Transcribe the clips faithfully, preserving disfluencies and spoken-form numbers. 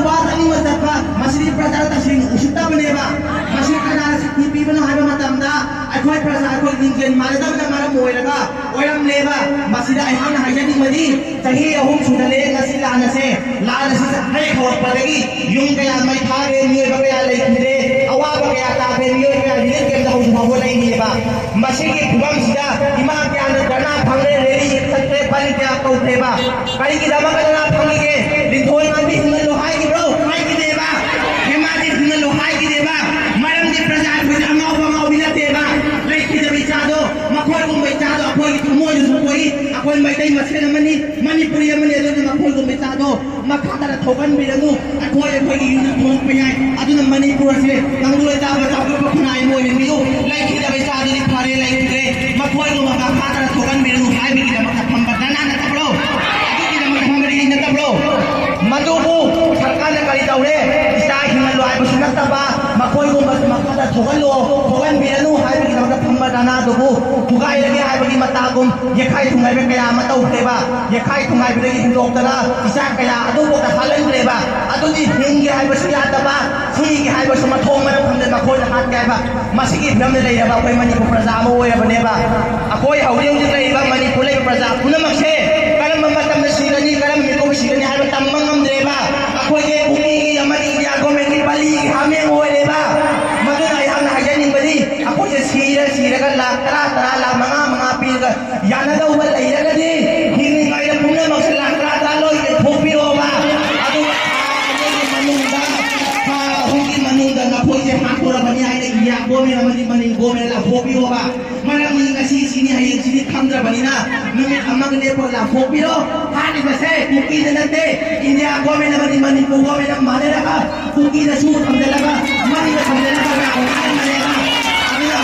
ꯋꯥ ꯉꯥꯡꯅꯤꯡꯕ ꯆꯠꯄ, ꯃꯁꯤꯗꯤ ꯄ꯭ꯔꯖꯥꯗ ꯇꯁꯦꯡꯅ ꯎꯁꯤꯠꯇꯕꯅꯦꯕ꯫ ꯃꯁꯤ ꯀꯅꯥꯅ ꯁꯛꯇꯤ ꯄꯤꯕꯅꯣ ꯍꯥꯏꯕ ꯃꯇꯝꯗ, ꯑꯩꯈꯣꯏ ꯄ꯭ꯔꯖꯥ, ꯑꯩꯈꯣꯏ ꯂꯤꯡꯖꯦꯜ ꯃꯥꯟꯅꯗꯕꯅ ꯃꯔꯝ ꯑꯣꯏꯔꯒ ꯑꯣꯏꯔꯝꯂꯦꯕ꯫ ꯃꯁꯤꯗ ꯑꯩꯍꯥꯛꯅ ꯍꯥꯏꯖꯅꯤꯡꯕꯗꯤ, ꯆꯍꯤ ꯑꯍꯨꯝ ꯁꯨꯖꯜꯂꯛꯑꯦ ꯉꯁꯤ ꯂꯥꯟ ꯑꯁꯦ꯫ ꯂꯥꯟ ꯑꯁꯤ ꯍꯦꯛ ꯍꯧꯔꯛꯄꯗꯒꯤ ꯌꯨꯝ ꯀꯌꯥ ꯃꯩ ꯊꯥꯔꯦ, ꯃꯤꯑꯣꯏꯕ ꯀꯌꯥ ꯂꯩꯈꯤꯗ꯭ꯔꯦ, ꯑꯋꯥꯕ ꯀꯌꯥ ꯇꯥꯈ꯭ꯔꯦ, ꯃꯤꯑꯣꯏ ꯀꯌꯥ relief camp ꯇ ꯍꯧꯖꯤꯛ ꯐꯥꯎꯕ ꯂꯩꯔꯤꯑꯕ꯫ ꯃꯁꯤꯒꯤ ꯐꯤꯕꯝꯁꯤꯗ ꯏꯃꯥ ꯀꯌꯥꯅ ꯙꯔꯅꯥ ꯐꯪꯂꯦ, rally ꯆꯠꯈ꯭ꯔꯦ, ꯄꯟ ꯀꯌꯥ ꯇꯧꯈ꯭ꯔꯦꯕ꯫ ꯀꯔꯤꯒꯤꯗꯃꯛꯇ ꯙꯔꯅꯥ ꯐꯪꯂꯤꯒꯦ? ꯂꯤꯟꯊꯣꯏ ꯉꯥꯟꯕꯤ ꯍꯤꯡꯍꯜꯂꯨ ꯍꯥꯏꯈꯤꯕ꯭ꯔꯣ? ꯍꯥꯏꯈꯤꯗꯦꯕ꯫ ꯍꯦꯃꯥꯗꯤ ꯍꯤꯡꯍꯜꯂꯨ ꯍꯥꯏꯈꯤꯗꯦꯕ꯫ ꯃꯔꯝꯗꯤ ꯄ꯭ꯔꯖꯥ ꯑꯩꯈꯣꯏꯁꯦ ꯑꯉꯥꯎꯕ ꯑꯉꯥꯎꯕꯤ ꯅꯠꯇꯦꯕ꯫ ꯂꯩꯈꯤꯗꯕ ꯏꯆꯥꯗꯣ, ꯃꯈꯣꯏꯒꯨꯝꯕ ꯏꯆꯥꯗꯣ ꯑꯩꯈꯣꯏꯒꯤ ꯊꯃꯣꯏꯗꯁꯨ ꯄꯣꯛꯏ, ꯑꯩꯈꯣꯏ ꯃꯩꯇꯩ ꯃꯁꯦꯟ ꯑꯃꯅꯤ, ꯃꯅꯤꯄꯨꯔꯤ ꯑꯃꯅꯤ, ꯑꯗꯨꯅ ꯃꯈꯣꯏꯒꯨꯝꯕ ꯏꯆꯥꯗꯣ ꯃꯈꯥ ꯇꯥꯅ ꯊꯣꯛꯍꯟꯕꯤꯔꯅꯨ꯫ ꯑꯩꯈꯣꯏ ꯑꯩꯈꯣꯏꯒꯤ ꯌꯨꯝꯗ ꯊꯣꯛꯂꯛꯄ ꯌꯥꯏ꯫ ꯑꯗꯨꯅ ꯃꯅꯤꯄꯨꯔ ꯑꯁꯦ ꯇꯪꯗꯨ ꯂꯩꯇꯥꯕ ꯆꯥꯎꯈꯠꯄ ꯈꯨꯟꯅꯥꯏ ꯑꯃ ꯑꯣꯏꯍꯟꯕꯤꯌꯨ꯫ ꯂꯩꯈꯤꯗꯕ ꯏꯆꯥꯗꯨꯗꯤ ꯐꯔꯦ, ꯂꯩꯈꯤꯗ꯭ꯔꯦ, ꯃꯈꯣꯏꯕꯨ ꯃꯈꯥ ꯇꯥꯅ ꯊꯣꯛꯍꯟꯕꯤꯔꯅꯨ ꯍꯥꯏꯕꯒꯤꯗꯃꯛꯇ ꯐꯝꯕ ꯙꯔꯅꯥ ꯅꯠꯇꯕ꯭ꯔꯣ? ꯑꯗꯨꯒꯤꯗꯃꯛꯇ ꯐꯝꯕꯗꯤ ꯅꯠꯇꯕ꯭ꯔꯣ? ꯃꯗꯨꯕꯨ ꯁꯔꯀꯥꯔꯅ ꯀꯔꯤ ꯇꯧꯔꯦ? ꯏꯆꯥ ꯍꯤꯡꯍꯜꯂꯨ ꯍꯥꯏꯕꯁꯨ ꯅꯠꯇꯕ, ꯃꯈꯣꯏꯒꯨꯝꯕꯁꯨ ꯃꯈꯥ ꯇꯥꯅ ꯊꯣꯛꯍꯜꯂꯣ, ꯊꯣꯛꯍꯟꯕꯤꯔꯅꯨ ꯍꯥꯏꯕꯒꯤꯗꯃꯛꯇ ꯐꯝꯕ ꯙꯔꯅꯥꯗꯨꯕꯨ ꯊꯨꯒꯥꯏꯔꯒꯦ ꯍꯥꯏꯕꯒꯤ ꯃꯇꯥꯒꯨꯝ, ꯌꯦꯈꯥꯏ ꯊꯨꯡꯒꯥꯏꯕ ꯀꯌꯥ ꯑꯃ ꯇꯧꯈ꯭ꯔꯦꯕ꯫ ꯌꯦꯈꯥꯏ ꯊꯨꯡꯒꯥꯏꯕꯗꯒꯤ ꯍꯦꯟꯗꯣꯛꯇꯅ ꯏꯆꯥ ꯀꯌꯥ ꯑꯗꯨꯐꯥꯎꯗ ꯍꯥꯠꯍꯟꯈ꯭ꯔꯦꯕ꯫ ꯑꯗꯨꯗꯤ ꯍꯤꯡꯒꯦ ꯍꯥꯏꯕꯁꯨ ꯌꯥꯗꯕ, ꯁꯤꯒꯦ ꯍꯥꯏꯕꯁꯨ ꯃꯊꯣꯡ ꯃꯔꯝ ꯈꯪꯗꯅ ꯃꯈꯣꯏꯅ ꯍꯥꯠꯀꯦ ꯍꯥꯏꯕ꯫ ꯃꯁꯤꯒꯤ ꯐꯤꯕꯝꯗ ꯂꯩꯔꯕ ꯑꯩꯈꯣꯏ ꯃꯅꯤꯄꯨꯔ ꯄ꯭ꯔꯖꯥ ꯑꯃ ꯑꯣꯏꯔꯕꯅꯦꯕ꯫ ꯑꯩꯈꯣꯏ ꯍꯧꯖꯤꯛ ꯍꯧꯖꯤꯛ ꯂꯩꯔꯤꯕ ꯃꯅꯤꯄꯨꯔ ꯂꯩꯔꯤꯕ ꯄ꯭ꯔꯖꯥ ꯄꯨꯝꯅꯃꯛꯁꯦ ꯀꯔꯝꯕ ꯃꯇꯝꯗ ꯁꯤꯒꯅꯤ, ꯀꯔꯝꯕ ꯃꯤꯀꯨꯞꯇ ꯁꯤꯒꯅꯤ ꯍꯥꯏꯕ ꯇꯝꯕ ꯉꯝꯗ꯭ꯔꯦꯕ꯫ ꯑꯩꯈꯣꯏꯁꯦ ꯀꯨꯀꯤꯒꯤ ꯑꯃꯗꯤ ꯏꯟꯗꯤꯌꯥ ꯒꯣꯔꯃꯦꯟꯒꯤ ꯕꯂꯤꯒꯤ ꯍꯥꯃꯦꯡ ꯑꯣꯏꯔꯦꯕ꯫ ꯃꯗꯨꯅ ꯑꯩꯍꯥꯛꯅ ꯍꯥꯏꯖꯅꯤꯡꯕꯗꯤ, ꯑꯩꯈꯣꯏꯁꯦ ꯁꯤꯔ ꯁꯤꯔꯒ ꯂꯥꯛ ꯇꯔꯥ, ꯇꯔꯥ, ꯂꯥꯛ ꯃꯉꯥ, ꯃꯉꯥ ꯄꯤꯔꯒ ꯌꯥꯅꯗꯧꯕ ꯂꯩꯔꯒꯗꯤ, ꯍꯤꯡꯂꯤꯉꯩꯗ ꯄꯨꯝꯅꯃꯛꯁꯦ ꯂꯥꯛ ꯇꯔꯥ, ꯇꯔꯥ ꯂꯣꯏ ꯌꯦꯟꯊꯣꯛꯄꯤꯔꯣꯕ꯫ ꯑꯗꯨꯒ ꯊꯥ ꯑꯃꯒꯤ ꯃꯅꯨꯡꯗ, ꯊꯥ ꯑꯍꯨꯝꯒꯤ ꯃꯅꯨꯡꯗ ꯅꯈꯣꯏꯁꯦ ꯍꯥꯠꯇꯣꯔꯕꯅꯤ ꯍꯥꯏꯅ ꯏꯟꯗꯤꯌꯥ ꯒꯣꯔꯃꯦꯟ ꯑꯃꯗꯤ ꯃꯅꯤꯄꯨꯔ ꯒꯣꯔꯃꯦꯟ ꯂꯥꯎꯊꯣꯛꯄꯤꯌꯣꯕ꯫ ꯃꯔꯝꯗꯤ ꯉꯁꯤ ꯁꯤꯅꯤ, ꯍꯌꯦꯡ ꯁꯤꯅꯤ ꯈꯪꯗ꯭ꯔꯕꯅꯤꯅ, ꯅꯨꯃꯤꯠ ꯑꯃꯒ ꯂꯦꯞꯄ ꯂꯥꯎꯊꯣꯛꯄꯤꯔꯣ꯫ ꯍꯥꯠꯂꯤꯕꯁꯦ ꯀꯨꯀꯤꯗ ꯅꯠꯇꯦ, ꯏꯟꯗꯤꯌꯥ ꯒꯣꯔꯃꯦꯟ ꯑꯃꯗꯤ ꯃꯅꯤꯄꯨꯔ ꯒꯣꯔꯃꯦꯟ ꯃꯥꯟꯅꯔꯒ ꯀꯨꯀꯤꯗꯁꯨ ꯊꯝꯖꯤꯜꯂꯒ, ꯃꯅꯤꯗ ꯊꯝꯖꯤꯜꯂꯒ ꯂꯥꯛꯑꯣ ꯍꯥꯏꯕꯅꯦꯕ꯫ ꯑꯗꯨꯅ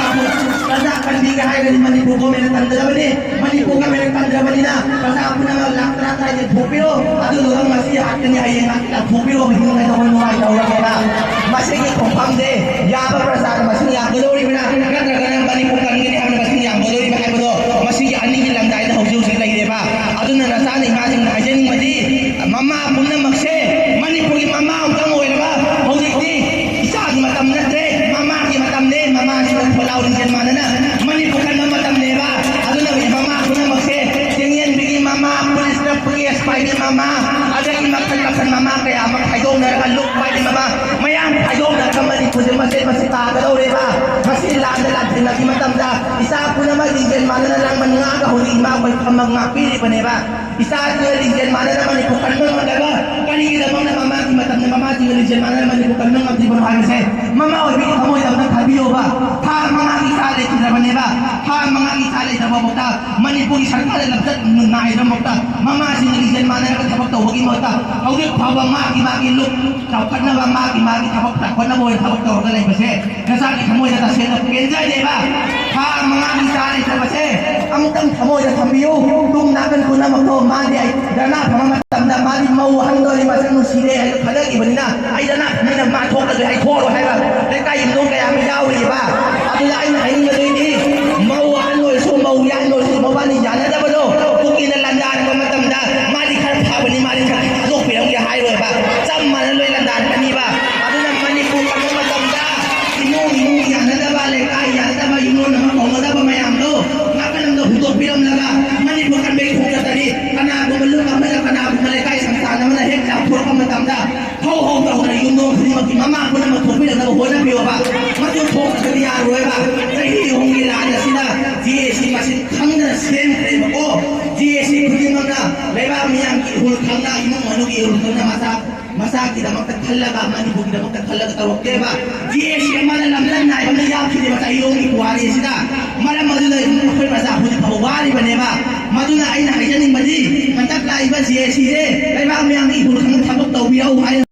ꯄ꯭ꯔꯖꯥ ꯀꯟꯕꯤꯒꯦ ꯍꯥꯏꯔꯒꯗꯤ ꯃꯅꯤꯄꯨꯔ ꯒꯣꯔꯃꯦꯟꯅ ꯀꯟꯒꯗꯕꯅꯤ꯫ ꯃꯅꯤꯄꯨꯔ ꯒꯣꯔꯃꯦꯟꯅ ꯀꯟꯗ꯭ꯔꯕꯅꯤꯅ ꯄ꯭ꯔꯖꯥ ꯄꯨꯝꯅꯃꯛ ꯂꯥꯛ ꯇꯔꯥ ꯇꯔꯥ ꯌꯦꯟꯊꯣꯛꯄꯤꯔꯣ꯫ ꯑꯗꯨꯗꯨꯒ ꯉꯁꯤ ꯍꯥꯠꯀꯅꯤ, ꯍꯌꯦꯡ ꯍꯥꯠꯀꯅꯤ, ꯂꯥꯎꯊꯣꯛꯄꯤꯔꯣ꯫ ꯍꯤꯡꯅꯉꯩꯗ ꯑꯩꯈꯣꯏ ꯅꯨꯡꯉꯥꯏꯇꯧꯔꯒꯦꯕ꯫ ꯃꯁꯤꯒꯤ ꯈꯣꯡꯐꯝꯁꯦ ꯌꯥꯕ ꯄ꯭ꯔꯖꯥꯅ ꯃꯁꯤꯡ ꯌꯥꯝꯒꯗꯧꯔꯤꯕ꯭ꯔꯥ, ꯅꯠꯇ꯭ꯔꯒꯅ ꯃꯅꯤꯄꯨꯔ ꯀꯟꯒꯅꯤ ꯍꯥꯏꯕꯅ ꯃꯁꯤꯡ ꯌꯥꯝꯒꯗꯧꯔꯤꯕ꯭ꯔꯥ ꯍꯥꯏꯕꯗꯣ ꯃꯁꯤꯒꯤ ꯑꯅꯤꯒꯤ ꯂꯝꯗꯥꯏꯗ ꯍꯧꯖꯤꯛ ꯍꯧꯖꯤꯛ ꯂꯩꯔꯦꯕ꯫ ꯑꯗꯨꯅ ꯅꯆꯥꯅ ꯏꯃꯥꯁꯤꯡꯅ ꯍꯥꯏꯖꯅꯤꯡꯕꯗꯤ, ꯃꯃꯥ ꯄꯨꯝꯅꯃꯛꯁꯦ ꯃꯅꯤꯄꯨꯔꯒꯤ ꯃꯃꯥ ꯈꯥꯏꯗꯣꯛꯅꯔꯒ ꯂꯨꯞ ꯍꯥꯏꯗꯤ ꯃꯃꯥ ꯃꯌꯥꯝ ꯈꯥꯏꯗꯣꯛꯅꯔꯒ ꯃꯅꯤꯄꯨꯔꯁꯦ ꯃꯆꯦꯠ ꯃꯆꯦꯠ ꯇꯥꯒꯗꯧꯔꯦꯕ꯫ ꯉꯁꯤ ꯂꯥꯟꯗ ꯂꯥꯟꯊꯦꯡꯅꯈꯤ ꯃꯇꯝꯗ ꯏꯆꯥ ꯄꯨꯝꯅꯃꯛ ꯂꯤꯡꯖꯦꯜ ꯃꯥꯟꯅꯅ ꯂꯥꯡꯕꯟ ꯉꯥꯛꯑꯒ ꯍꯧꯖꯤꯛ ꯏꯃꯥ ꯑꯩꯈꯣꯏ ꯐꯝꯃꯒ ꯉꯥꯛꯄꯤꯔꯤꯕꯅꯦꯕ꯫ ꯏꯆꯥꯁꯤꯡꯅ ꯂꯤꯡꯖꯦꯜ ꯃꯥꯟꯅꯅ ꯃꯅꯤꯄꯨꯔ ꯀꯟꯕ ꯉꯝꯗꯕ ꯀꯔꯤꯒꯤꯗꯃꯛꯅ ꯃꯃꯥꯒꯤ ꯃꯇꯝꯗ ꯃꯃꯥꯁꯤꯡꯅ ꯂꯤꯡꯖꯦꯜ ꯃꯥꯟꯅꯅ ꯃꯅꯤꯄꯨꯔ ꯀꯟꯕ ꯉꯝꯗ꯭ꯔꯤꯕꯅꯣ ꯍꯥꯏꯕꯁꯦ ꯃꯃꯥ ꯑꯣꯏꯕꯒꯤ ꯊꯃꯣꯏꯗ ꯑꯝꯇ ꯈꯟꯕꯤꯌꯣꯕ꯫ ꯊꯥ ꯃꯉꯥꯒꯤ ꯏꯆꯥ ꯂꯩꯈꯤꯗ꯭ꯔꯕꯅꯦꯕ꯫ ꯊꯥ ꯃꯉꯥꯒꯤ ꯏꯆꯥ ꯂꯩꯇ꯭ꯔꯕ ꯐꯥꯎꯗ ꯃꯅꯤꯄꯨꯔꯒꯤ ꯁꯔꯀꯥꯔꯗ ꯂꯝꯆꯠ ꯅꯥꯏꯗ꯭ꯔꯕ ꯐꯥꯎꯗ ꯃꯃꯥꯁꯤꯡꯅ ꯂꯤꯡꯖꯦꯜ ꯃꯥꯟꯅꯔꯒ ꯊꯕꯛ ꯇꯧꯕꯒꯤ ꯃꯍꯨꯠꯇ ꯍꯧꯖꯤꯛ ꯐꯥꯎꯕ ꯃꯥꯒꯤ ꯃꯥꯒꯤ ꯂꯨꯞ ꯆꯥꯎꯈꯠꯅꯕ ꯃꯥꯒꯤ ꯃꯥꯒꯤ ꯊꯕꯛ ꯆꯥꯎꯈꯠꯅꯕ ꯑꯣꯏꯅ ꯊꯕꯛ ꯇꯧꯔꯒ ꯂꯩꯕꯁꯦ ꯅꯆꯥꯒꯤ ꯊꯃꯣꯏꯗ ꯇꯁꯦꯡꯅ ꯄꯦꯟꯖꯗꯦꯕ꯫ ꯊꯥ ꯃꯉꯥꯒꯤ ꯆꯥ ꯂꯩꯇꯕꯁꯦ ꯑꯃꯨꯛꯇꯪ ꯊꯃꯣꯏꯗ ꯊꯝꯕꯤꯌꯨ꯫ ꯇꯨꯡ ꯅꯥꯀꯟ ꯄꯨꯝꯅꯃꯛꯇꯣ ꯃꯥꯗꯤ ꯑꯩ ꯙꯔꯅꯥ ꯐꯝꯕ ꯃꯇꯝꯗ ꯃꯥꯗꯤ ꯃꯧ ꯑꯍꯟꯗꯣ ꯑꯩ ꯃꯁꯛ ꯅꯨꯡꯁꯤꯔꯦ ꯍꯥꯏꯅ ꯈꯜꯂꯛꯏꯕꯅꯤꯅ ꯑꯩ ꯙꯔꯅꯥ ꯐꯝꯕꯅ ꯃꯥ ꯊꯣꯛꯂꯒ ꯑꯩ ꯊꯣꯛꯑꯔꯣꯏ ꯍꯥꯏꯕ ꯂꯩꯀꯥꯏ ꯌꯨꯝꯊꯣꯡ ꯀꯌꯥ ꯑꯃ ꯌꯥꯎꯔꯤꯕ꯫ ꯑꯗꯨꯗ ꯑꯩꯅ ꯍꯥꯏꯅꯤꯡꯕꯗꯨꯗꯤ ꯃꯧ ꯑꯍꯟ ꯑꯣꯏꯔꯁꯨ ꯃꯧ ꯌꯥꯏ ꯑꯣꯏꯔꯁꯨ ꯃꯕꯥꯅꯤ ꯌꯥꯅꯗꯕꯗꯣ ꯀꯨꯀꯤꯅ ꯂꯥꯟꯗꯥꯔꯛꯄ ꯃꯇꯝꯗ ꯃꯥꯗꯤ ꯈꯔ ꯐꯕꯅꯤ ꯃꯥꯗꯤ ꯈꯔ ꯊꯥꯗꯣꯛꯄꯤꯔꯝꯒꯦ ꯍꯥꯏꯔꯣꯏꯕ꯫ ꯆꯞ ꯃꯥꯟꯅ ꯂꯣꯏ ꯂꯥꯟꯗꯥꯔꯛꯀꯅꯤꯕ꯫ ꯑꯗꯨꯅ ꯃꯅꯤꯄꯨꯔ ꯀꯟꯕ ꯃꯇꯝꯗ ꯏꯃꯨꯡ ꯏꯃꯨꯡ ꯌꯥꯅꯗꯕ ꯂꯩꯀꯥꯏ ꯌꯥꯅꯗꯕ ꯌꯨꯝꯂꯣꯟ ꯑꯃ ꯀꯧꯅꯗꯕ ꯃꯌꯥꯝꯗꯣ ꯅꯥꯀꯟ ꯑꯃꯗ ꯍꯨꯟꯗꯣꯛꯄꯤꯔꯝꯂꯒ ꯃꯅꯤꯄꯨꯔ ꯀꯟꯕꯒꯤ ꯈꯣꯡꯆꯠꯇꯗꯤ ꯀꯅꯥꯒꯨꯝꯕ ꯂꯨꯞ ꯑꯃꯗ ꯀꯅꯥꯒꯨꯝꯕ ꯂꯩꯀꯥꯏ ꯁꯪꯁꯊꯥꯟ ꯑꯃꯅ ꯍꯦꯛ ꯂꯥꯎꯊꯣꯔꯛꯄ ꯃꯇꯝꯗ ꯍꯧ ꯍꯧ ꯇꯧꯗꯅ ꯌꯨꯝꯊꯣꯡ ꯈꯨꯗꯤꯡꯃꯛꯀꯤ ꯃꯃꯥ ꯄꯨꯝꯅꯃꯛ ꯊꯣꯛꯄꯤꯔꯛꯅꯕ ꯍꯣꯠꯅꯕꯤꯌꯣꯕ꯫ ꯃꯗꯨ ꯊꯣꯛꯇ꯭ꯔꯒꯗꯤ ꯌꯥꯔꯣꯏꯕ꯫ ꯆꯍꯤ ꯑꯍꯨꯝꯒꯤ ꯂꯥꯟ ꯑꯁꯤꯅ ꯖꯤ ꯑꯦ ꯁꯤ ꯃꯁꯤꯡ ꯈꯪꯗꯅ ꯁꯦꯝꯈ꯭ꯔꯦꯕꯀꯣ꯫ ꯖꯤ ꯑꯦ ꯁꯤ ꯈꯨꯗꯤꯡꯃꯛꯅ ꯂꯩꯕꯥꯛ ꯃꯤꯌꯥꯝꯒꯤ ꯏꯍꯨꯜ ꯈꯪꯅ ꯏꯃꯨꯡ ꯃꯅꯨꯡꯒꯤ ꯏꯍꯨꯜ ꯈꯪꯅ ꯃꯆꯥ ꯃꯆꯥꯒꯤꯗꯃꯛꯇ ꯈꯜꯂꯒ ꯃꯅꯤꯄꯨꯔꯒꯤꯗꯃꯛꯇ ꯈꯜꯂꯒ ꯇꯧꯔꯛꯇꯦꯕ꯫ ꯖꯤ ꯑꯦ ꯁꯤ ꯑꯃꯅ ꯂꯝꯖꯟ ꯅꯥꯏꯕ ꯑꯃ ꯌꯥꯎꯈꯤꯗꯦꯕ ꯆꯍꯤ ꯑꯍꯨꯝꯒꯤ ꯄꯨꯋꯥꯔꯤ ꯑꯁꯤꯗ꯫ ꯃꯔꯝ ꯑꯗꯨꯅ ꯑꯩꯈꯣꯏ ꯃꯆꯥ ꯍꯧꯖꯤꯛ ꯐꯥꯎꯕ ꯋꯥꯔꯤꯕꯅꯦꯕ꯫ ꯃꯗꯨꯅ ꯑꯩꯅ ꯍꯥꯏꯖꯅꯤꯡꯕꯗꯤ ꯍꯟꯗꯛ ꯂꯥꯛꯏꯕ ꯖꯤ ꯑꯦ ꯁꯤꯁꯦ ꯂꯩꯕꯥꯛ ꯃꯤꯌꯥꯝꯒꯤ ꯏꯍꯨꯜ ꯈꯪꯅ ꯊꯕꯛ ꯇꯧꯕꯤꯔꯛꯎ ꯍꯥꯏꯅ